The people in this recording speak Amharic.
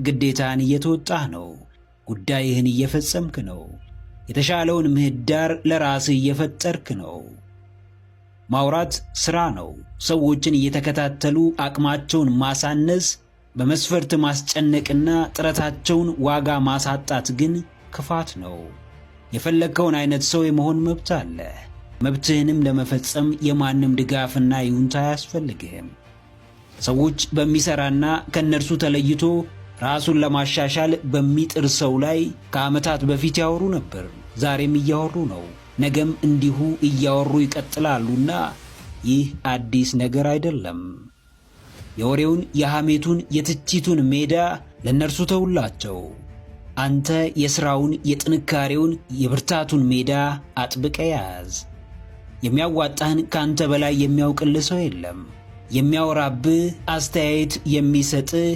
ግዴታህን እየተወጣህ ነው። ጉዳይህን እየፈጸምክ ነው። የተሻለውን ምህዳር ለራስህ እየፈጠርክ ነው። ማውራት ሥራ ነው። ሰዎችን እየተከታተሉ አቅማቸውን ማሳነስ፣ በመስፈርት ማስጨነቅና ጥረታቸውን ዋጋ ማሳጣት ግን ክፋት ነው። የፈለግከውን አይነት ሰው የመሆን መብት አለ። መብትህንም ለመፈጸም የማንም ድጋፍና ይሁንታ አያስፈልግህም። ሰዎች በሚሰራና ከእነርሱ ተለይቶ ራሱን ለማሻሻል በሚጥር ሰው ላይ ከዓመታት በፊት ያወሩ ነበር። ዛሬም እያወሩ ነው። ነገም እንዲሁ እያወሩ ይቀጥላሉና ይህ አዲስ ነገር አይደለም። የወሬውን፣ የሐሜቱን፣ የትችቱን ሜዳ ለእነርሱ ተውላቸው። አንተ የሥራውን፣ የጥንካሬውን፣ የብርታቱን ሜዳ አጥብቀ ያዝ። የሚያዋጣህን ከአንተ በላይ የሚያውቅልህ ሰው የለም። የሚያወራብህ፣ አስተያየት የሚሰጥህ፣